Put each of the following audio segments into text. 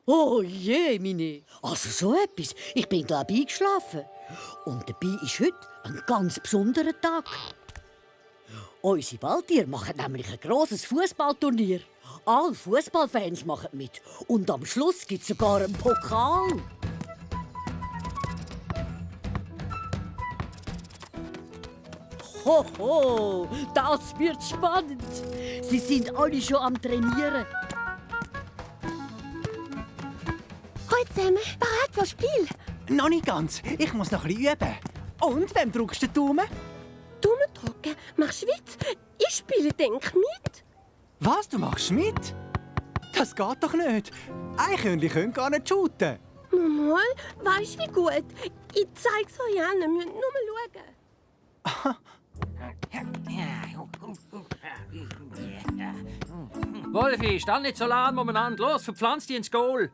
Oh je, Mine. Also so etwas. Ich bin, glaube ich, eingeschlafen. Und dabei ist heute ein ganz besonderer Tag. Unsere Waldtiere machen nämlich ein grosses Fußballturnier. Alle Fußballfans machen mit. Und am Schluss gibt es sogar einen Pokal. Hoho, das wird spannend. Sie sind alle schon am Trainieren. Hallo zusammen, bereit fürs Spiel? Noch nicht ganz. Ich muss noch ein bisschen üben. Und, wem drückst du den Daumen? Daumen drücken, machst Witz. Ich spiele, denk mit. Was, du machst mit? Das geht doch nicht. Eichhörnchen können gar nicht shooten. Mal, weisst wie gut? Ich zeig's euch an, ihr müsst nur mal schauen. Wolfi, stand nicht so lang umeinander. Los, verpflanz dich ins Goal.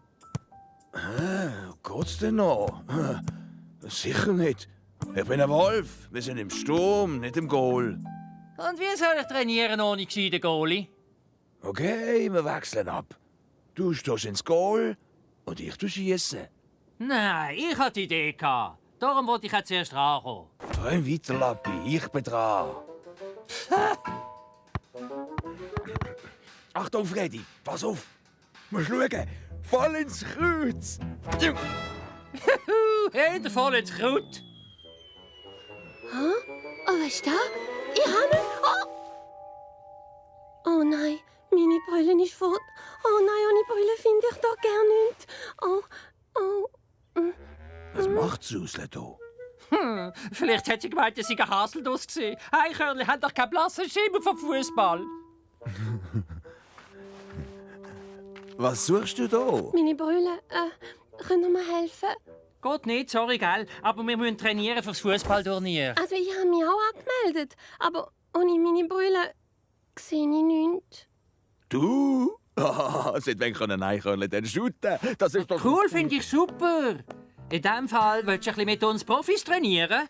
Geht's denn noch? Sicher nicht. Ich bin ein Wolf. Wir sind im Sturm, nicht im Goal. Und wie soll ich trainieren ohne gescheiten Goalie? Okay, wir wechseln ab. Du stehst ins Goal und ich schiessen. Nein, ich hatte die Idee gehabt. Darum wollte ich jetzt zuerst rankommen. Träum weiter, Lappi. Ich bin dran. Achtung, Freddy. Pass auf. Musst schauen. Fall ins Kreuz. Hinter voll ins Kraut. Oh, was ist da? Ich habe ihn. Oh nein, meine Brille ist fort. Oh nein, ohne Brille finde ich da gar nichts. Was macht's, Susle, da? Vielleicht hätte sie gemeint, dass ich ein Haselnuss gesehen. Eichhörnchen haben doch keinen blassen Schimmer vom Fußball. Was suchst du da? Meine Brille, könnt ihr mir helfen? Geht nicht, sorry, gell? Aber wir müssen trainieren fürs Fußballturnier. Also ich habe mich auch angemeldet, aber ohne meine Brille sehe ich nichts. Du? Seit wann können Eichhörnchen denn shooten? Das ist doch... Cool, finde ich super. In diesem Fall willst du ein bisschen mit uns Profis trainieren?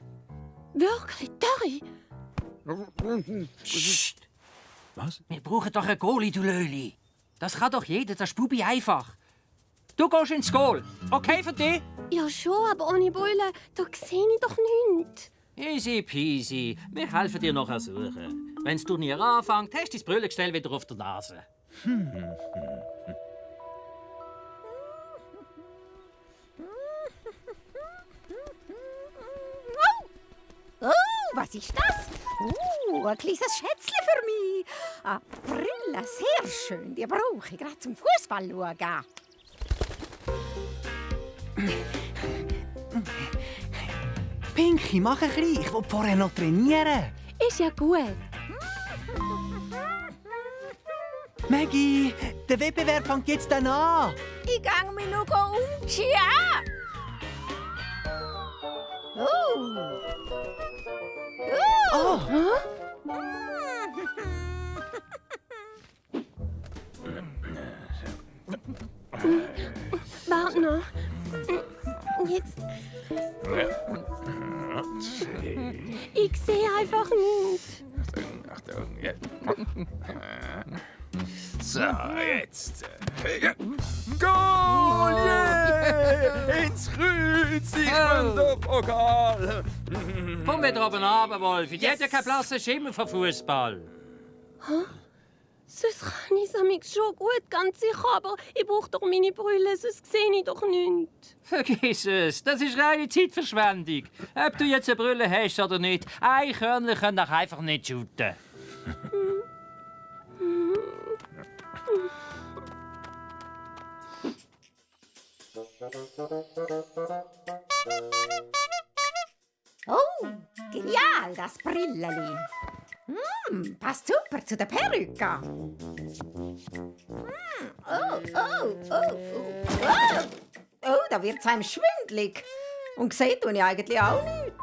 Wirklich, Terry? Psst! Was? Wir brauchen doch einen Goalie, du Löli. Das kann doch jeder, das ist Bubi einfach. Du gehst ins Goal. Okay für dich? Ja schon, aber ohne Brille, da sehe ich doch nichts. Easy peasy. Wir helfen dir nachher suchen. Wenn das Turnier anfängt, hast du das Brillengestell wieder auf der Nase. Oh, was ist das? Ein kleines Schätzchen für mich. Eine Brille, sehr schön. Die brauche ich gerade zum Fußball schauen. Pinky, mach ein bisschen. Ich will vorher noch trainieren. Ist ja gut. Maggie, der Wettbewerb fängt jetzt dann an. Ich gehe mich noch umziehen. Oh, Warte noch. Jetzt. Ich sehe einfach nichts. Achtung, jetzt. So, jetzt. Goal! Yeah! Ins Kreuz! Ich bin der Pokal! Komm wieder oben runter, Wolfi. Die hat ja keinen blassen Schimmer vom Fußball. Sonst kann ich es schon gut, ganz sicher, aber ich brauche doch meine Brille, sonst sehe ich doch nichts. Vergiss es, das ist reine Zeitverschwendung. Ob du jetzt eine Brille hast oder nicht, Eichhörnchen können doch einfach nicht shooten. Oh, genial, das Brilleli. Passt super zu der Perücke. Oh, da wird's einem schwindlig. Und sehen tue ich eigentlich auch nicht.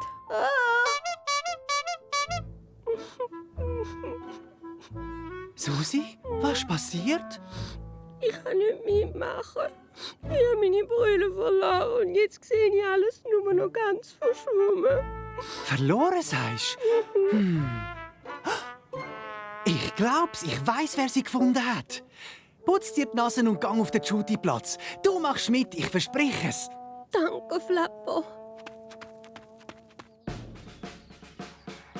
Susi, was ist passiert? Ich kann nicht mitmachen. Ich habe meine Brille verloren und jetzt sehe ich alles nur noch ganz verschwommen. Verloren, sagst du? Ich Ich glaub's, ich weiss, wer sie gefunden hat. Putz dir die Nase und gang auf den Shooty-Platz. Du machst mit, ich verspreche es. Danke, Flapper.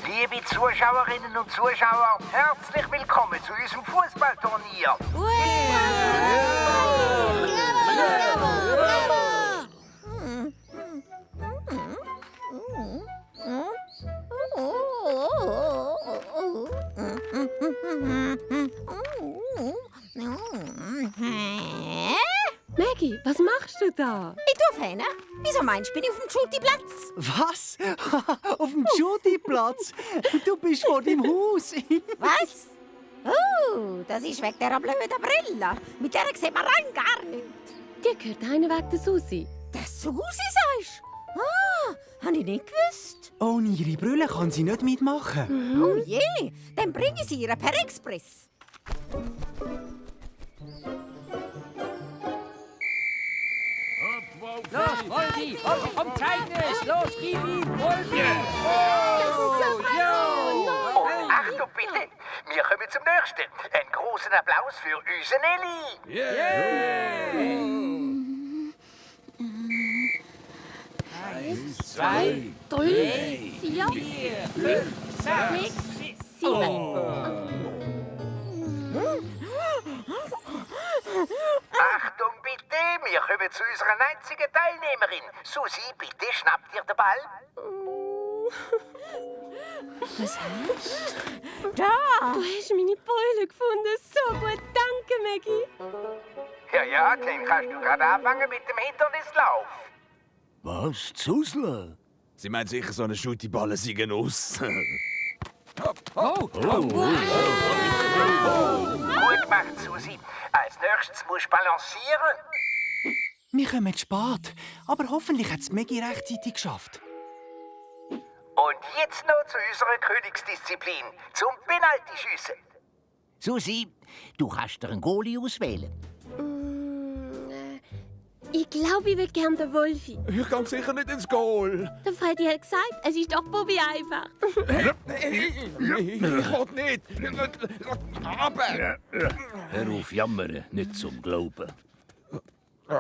Liebe Zuschauerinnen und Zuschauer, herzlich willkommen zu unserem Fußballturnier. Maggie, was machst du da? Ich tu Fähne. Wieso meinst du, bin ich auf dem Shooty-Platz? Was? Auf dem Shooty-Platz? Du bist vor deinem Haus. Was? Oh, das ist wegen dieser blöden Brille. Mit der sieht man rein gar nichts. Die gehört einer wegen der Susi. Der Susi, sagst du? Ah, habe ich nicht gewusst. Ohne ihre Brille kann sie nicht mitmachen. Oh je, dann bringe ich sie ihr per Express. Los, Wolfi! Wolfi, komm, zeig es! Los, gib ihm! Wolfi! Achtung bitte, wir kommen zum nächsten. Einen großen Applaus für unsere Nelly. Zwei, 3, 4, 6, 7. Achtung bitte, wir kommen zu unserer einzigen Teilnehmerin. Susi, bitte schnapp dir den Ball. Was hast du? Da! Du hast meine Beule gefunden. So gut. Danke, Maggie. Ja, dann kannst du gerade anfangen mit dem Hindernislauf. Was? Zusle? Sie meint sicher, so eine Shooty-Balle sei aus. Gut gemacht, Susi. Als nächstes musst du balancieren. Wir kommen spät, aber hoffentlich hat es Maggie rechtzeitig geschafft. Und jetzt noch zu unserer Königsdisziplin, zum Penaltyschiessen. Susi, du kannst dir einen Goalie auswählen. Ich glaube, ich will gerne den Wolfi. Ich kann sicher nicht ins Goal. Der Freddy hat gesagt, es ist doch Bobby einfach. Ich will nicht. Aber... Hör auf jammern, nicht zum Glauben.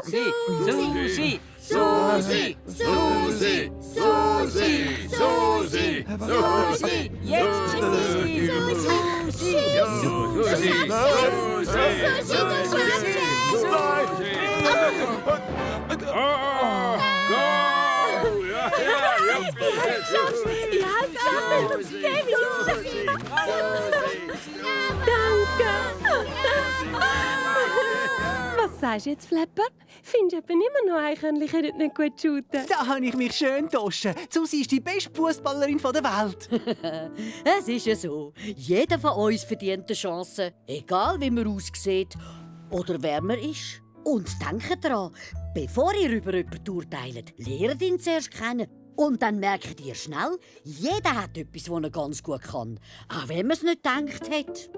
Susi! Susi! Susi! Susi! Susi! Susi! Susi! Jetzt Susi! Susi! Was sagst du jetzt, Flapper? Findest du eben immer noch, Eichhörnchen können nicht gut shooten? Da habe ich mich schön getoschen. Susi ist die beste Fußballerin der Welt. Es ist ja so. Jeder von uns verdient eine Chance. Egal, wie man aussieht oder wer man ist. Und denkt daran, bevor ihr über jemanden urteilt, lernt ihn zuerst kennen. Und dann merkt ihr schnell, jeder hat etwas, das er ganz gut kann. Auch wenn man es nicht gedacht hat.